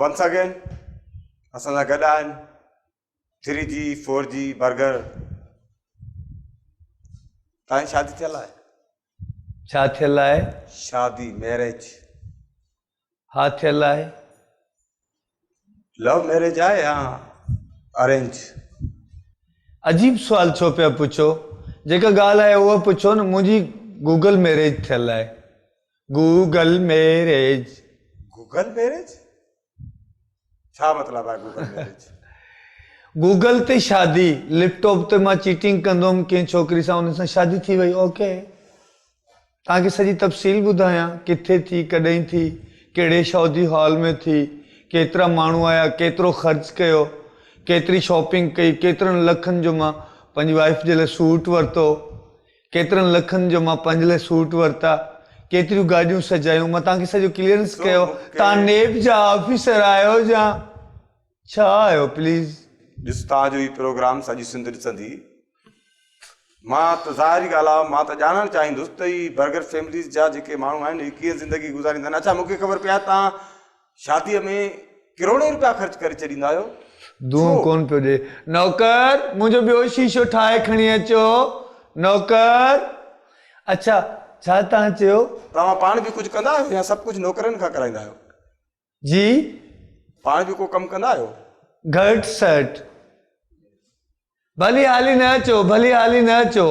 Once again اسان سان گڏ آهن ٿري جي فور جي برگر. تنهنجي شادي ٿيل آهي؟ ڇا ٿيل آهي؟ شادي ميريج. ها ٿيل آهي. لو ميريج آهي يا ارينج؟ عجيب سوال ڇو پيا پڇو جيڪا ڳالهه آهي اها پڇو نه منهنجي گوگل ميريج ٿيل آهي گوگل ميريج. Google marriage? ڇا مطلب آهي گوگل ميريج؟ گوگل تي شادي، ليپ ٽاپ تي مان چيٽنگ ڪندو هيم ڪنهن ڇوڪري سان ان سان شادي ٿي وئي اوڪي توهان کي سڄي تفصيل ٻڌايان ڪٿي ٿي ڪڏهن ٿي ڪهڙي شادي هال ۾ ٿي ڪيترا ماڻهو آيا ڪيترو خرچ ڪيو ڪيتري شاپنگ ڪئي ڪيترن لکن جو مان پنهنجي وائيف جي لاء سوٽ ورتو ڪيترن لکن جو مان پنهنجي لاء سوٽ ورتا، ڪيتريون گاڏيون سجايون، مان توهان کي سڄو ڪليئرنس ڪيو، توهان نيب جا آفيسر آهيو يا ڇا آهيو پليز. ڏس توهان جو هي پروگرام سڄي سنڌ ڏسندي، مان ته ظاهري ڳالهه آهي مان ته ڄاڻڻ چاهيندس ته هي برگر فيمليز جا جيڪي ماڻهو آهن هي ڪيئن زندگي گذاريندا آهن، اڇا مون کي خبر پئي آهي توهان شاديء ۾ ڪروڙين روپيا خرچ ڪري ڇڏيندا آهيو. دونهون ڇو؟ ڪونه پيو ڏئي. نوڪر! منهنجو ٻيو شيشو ٺاهي کڻي اچو. نوڪر! اڇا، ڇا توهان چيو؟ توهان پاڻ به ڪجهه ڪندا آهيو يا سڀ ڪجهه نوڪرن کان ڪرائيندا آهيو؟ جي؟ پاڻ به ڪو ڪم ڪندا آهيو؟ گهٽ سهٽ. ڀلي حالي نه اچو، ڀلي حالي نه اچو،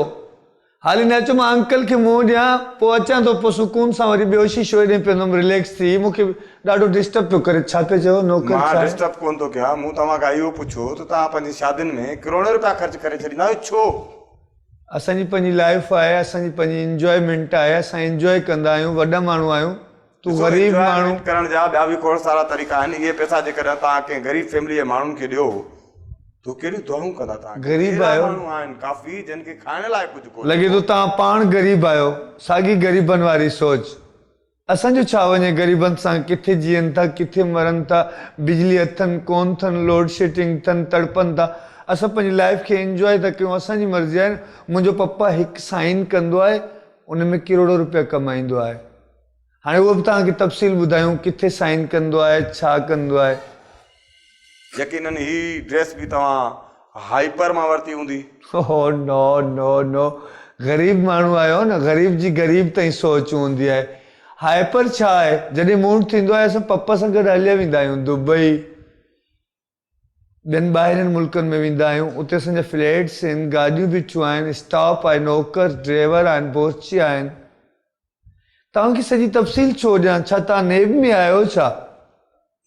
حالي نه اچو مان انڪل کي منهن ڏيان پوء اچان ٿو پوء سڪون سان وري ٻيو شيشو هيڏي پيئندم رليڪس ٿي هي مون کي ڏاڍو ڊسٽرب پيو ڪري ڇا پيا چئو نوڪر مان ڇا آهي. ڊسٽرب ڪونه ٿو ڪيان مون توهان کان اهو پڇيو ته توهان پنهنجي شادين ۾ ڪروڙين روپيا خرچ ڪري ڇڏيندا آهيو ڇو؟ اسان جي پنهنجي لائيف آهي اسان جي پنهنجي انجوائمينٽ آهي اسان انجوائي ڪندا آهيون وڏا ماڻهو آهيون تون ڏسو غريب ماڻهو. انجوائمينٽ ڪرڻ جا ٻيا به کوڙ سارا طريقا آهن اهي پئسا جيڪڏهن توهان ڪنهن غريب فيملي جي ماڻهن کي ڏيو ته ڪهڙيون دعائون ڪندا توهان کي. غريب اهڙا آهيو. ماڻهو آهن ڪافي جن کي کائڻ لاء ڪجهه ڪونهي لڳي ڪو. ٿو توهان پاڻ غريب آهيو. ساڳي غريبن واري سوچ. اسان جو ڇا وڃي غريبن سان ڪٿي جيئن ٿا ڪٿي مرن ٿا بجلي اٿن ڪون ٿن لوڊ شيٽنگ ٿن تڙپن ٿا اسان پنهنجي لائيف کي انجواء ٿا ڪيون اسان جي مرضي آهي نه منهنجو پپا هڪ سائن ڪندو آهي ان ۾ ڪروڙو روپيا ڪمائيندو آهي. هاڻي اهو به توهان کي تفصيل ٻڌايون ڪٿي سائن ڪندو آهي ڇا ڪندو آهي. يقينن هي ڊريس به توهان هائپر مان ورتي هوندي. هو نو نو نو غريب ماڻهو آهيو نه غريب جي غريب تائين سوچ هوندي آهي هائپر ڇا آهي جڏهن موڊ ٿيندو آهي اسان پپا سان گڏ هليا ويندا آهيون دبئي ٻين ٻاهرين ملڪن ۾ ويندا آهيون اتي اسان جا فليٽس آهن گاڏيون بيٺيون آهن اسٽاف آهي نوڪر ڊرائيور آهن بورچي آهن توهان کي سڄي تفصيل ڇو ڏيان ڇا توهان نيب ۾ آهيو ڇا؟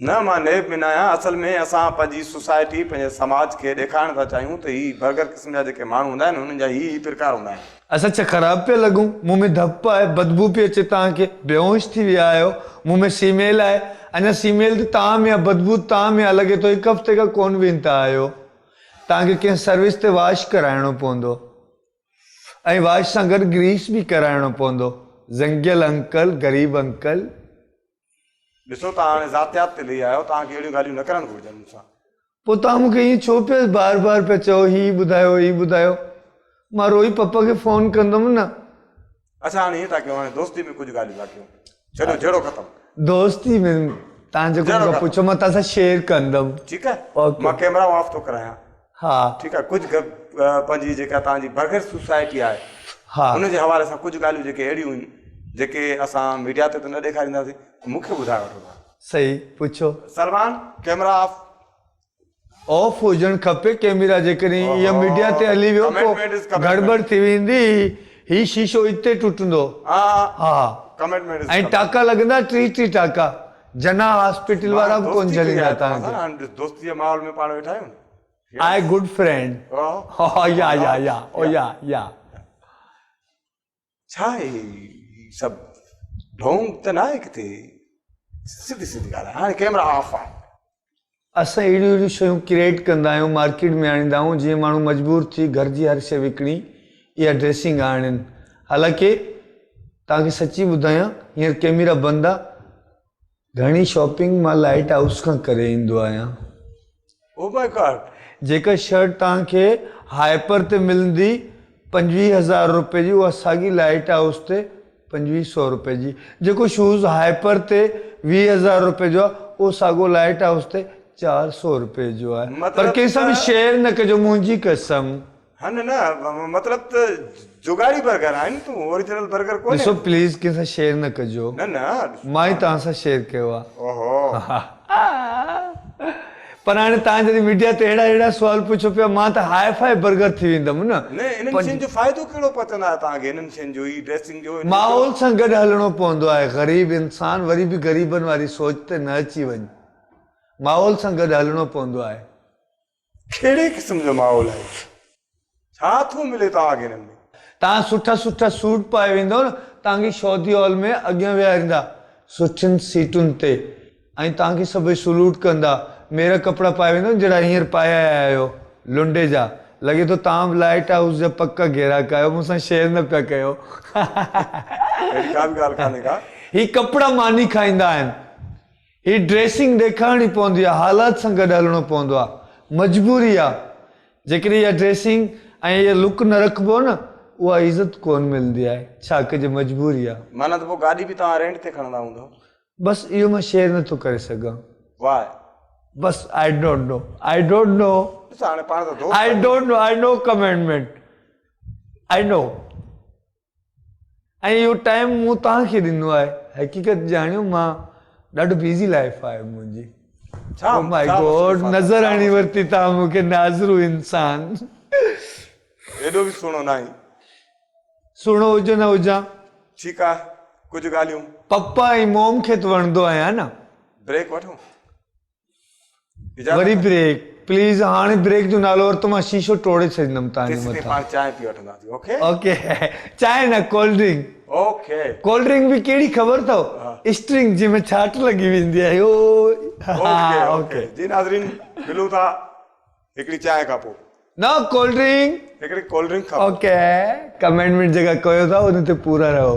نه مان نيب ۾ نه آهيان اصل ۾ اسان پنهنجي سوسائٽي پنهنجي سماج کي ڏيکارڻ ٿا چاهيون ته هي برگر قسم جا جيڪي ماڻهو هوندا آهن انهن جا هي هي پرڪار هوندا آهن. اسان ڇا خراب پيا لڳون؟ مون ۾ ڌپ آهي، بدبو پئي اچي توهان کي، بيهوش ٿي ويا آهيو، مون ۾ سيميل آهي، اڃا سيميل ته توهان ۾ آهي، بدبو توهان ۾ آهي، لڳي ٿو هڪ هفتي کان ڪونه وينتا آهيو. توهان کي ڪنهن سروس تي واش ڪرائڻو پوندو ۽ واش سان گڏ گريس به ڪرائڻو پوندو. زنگيل انڪل، غريب انڪل. ڏسو توهان هاڻي ذاتيات تي لهي آيا آهيو، توهان کي اهڙيون ڳالهيون نه ڪرڻ گهرجن مون سان. پوء توهان مون کي ائين ڇو پيا بار بار پيا چئو هي ٻڌايو هي ٻڌايو. مان روئي پپا کي فون ڪندم نه. اڇا هاڻي ائين ٿا ڪيون هاڻي دوستي ۾ ڪجهه ڳالهيون ٿا ڪيون. ڇڏيو جهيڙو ختم. دوستي ۾ توهان جيڪو مون کان پڇو مان توهان سان شيئر ڪندم. ٺيڪ آهي مان ڪيمرا آف ٿو ڪرايان. ها. ٺيڪ آهي ڪجهه پنهنجي جيڪا توهان جي برگر سوسائٽي آهي ها ان جي حوالي سان ڪجهه ڳالهيون جيڪي اهڙيون آهن جيڪي اسان ميڊيا تي ته نه ڏيکارينداسين مون کي ٻڌائي وٺو توهان. صحيح پڇو. Salman camera of. آف هجڻ کپي ڪيميرا جيڪڏهن اها ميڊيا تي هلي ويو پو گڙٻڙ ٿي ويندي هي شيشو اتي ٽٽندو ها ۽ ٽاڪا لڳندا ٽي ٽي ٽاڪا جناح هاسپيٽل وارا به ڪون جهليندا توهان کي. دوستي جي ماحول ۾ پاڻ ويٺا آهيون نه. آء گڊ فرينڊ يا يا يا او يا يا. ڇا آهي هي سڀ ڍونگ ته ناهي ڪٿي سڌي سڌي ڳالهه آهي هاڻي ڪيمرا آف آهي. اسان اهڙيون اهڙيون شيون ڪريٽ ڪندا آهيون مارڪيٽ ۾ آڻيندا آهيون جيئن ماڻهو مجبور ٿي گهر جي هر شيء وڪڻي اها ڊريسنگ آڻين حالانڪه توهان کي سچي ٻڌايان هينئر ڪيميرا بند آ گهڻي شاپنگ مان لائيٽ هائوس کان ڪري ايندو آهيان. او ماء گاڊ. جيڪا شرٽ توهان کي هائپر تي ملندي 25 هزار روپيه جي اها ساڳي لائيٽ هائوس تي 25 سو روپيه جي. جيڪو شوز هائپر تي 20 هزار روپيه جو آهي اهو ساڳو لائيٽ هائوس تي 400 روپئي جو آهي. پر مطلب ڪنهن سان به ته شيئر نه ڪجو منهنجي قسم. ها نه نه مطلب ته جگاڙي برگر آهي نه تون اوريجنل برگر ڪونهي. ڏسو پليز ڪنهن سان شيئر نه ڪجو. نه نه ڏسو. مان ئي توهان سان شيئر ڪيو آ. اوهو. پر هاڻي توهان جڏهن ميڊيا تي اهڙا اهڙا سوال پڇو پيا مان ته هاء فاء برگر ٿي ويندم نه. نه انهن شين جو فائدو ڪهڙو پهچندو آهي توهان کي انهن شين جو هي ڊريسنگ جو انهن جو. ماحول سان گڏ هلڻو پوندو آهي غريب انسان وري به غريبن واري سوچ تي نه اچي وڃ ماحول سان گڏ هلڻو پوندو آهي. ڪهڙي قسم جو ماحول آهي؟ ڇا ٿو ملي توهان کي هنن ۾؟ توهان سٺا سٺا سوٽ پائي ويندؤ نه توهان کي شودي هال ۾ اڳيان ويهاريندا سٺين سيٽن تي ۽ توهان کي سڀئي سلوٽ ڪندا ميرا ڪپڙا پائي ويندؤ نه جهڙا هينئر پائي آيا آهيو لنڊي جا لڳي ٿو توهان به لائيٽ هائوس جا پڪا گيراڪ آهيو مون سان شيئر نه پيا ڪيو. اهڙي ڪا به ڳالهه ڪانهي ڪا. هي ڪپڙا ماني کائيندا آهن. هي ڊريسنگ ڏيکارڻي پوندي آ، حالات سان گڏ هلڻو پوندو آ، مجبوري آ، جيڪڏهن اها ڊريسنگ ۽ اها لڪ نه رکبو نه اها عزت ڪونه ملندي آهي، ڇا ڪجي مجبوري آ. معنيٰ ته پوء گاڏي به توهان رينٽ تي کڻندا هوندؤ. بس اهو مان شيئر نه ٿو ڪري سگهان. واء. بس I don't know I don't know. ڏس هاڻي پاڻ ته دوست آئي آهيون. Don't know I no commitment I know. ۽ اهو ٽائيم مون توهان کي ڏنو آهي حقيقت ڄاڻيو مان ڏاڍو بيزي لائيف آهي منهنجي ڇا او مائي ڇا گاڊ مصروفات آهي نظر ڇا هڻي مصروف ورتي توهان مون کي ناظرو انسان. ايڏو به سهڻو ناهين. سهڻو هجان نه هجان. ٺيڪ آهي ڪجهه ڳالهيون. پپا ۽ موم کي ته وڻندو آهيان نه. بريڪ وٺون. وري بريڪ پليز هاڻي بريڪ جو نالو ورتو مان شيشو ٽوڙي ڇڏيندم تنهنجي تيسين مٿان پاڻ چانهه پي وٺنداسين اوڪي اوڪي چانهه نه cold drink okay cold drink به ڪهڙي خبر اٿو اسٽرنگ جنهن ۾ ڇاٽ لڳي ويندي آهي او اوڪي اوڪي جي ناظرين ملون ٿا هڪڙي چانهه کان پوء نه ڪولڊ ڊرنڪ هڪڙي ڪولڊ ڊرنڪ کان پوء اوڪي ڪمينٽمينٽ جيڪا ڪيو ٿا ان تي پورا رهو.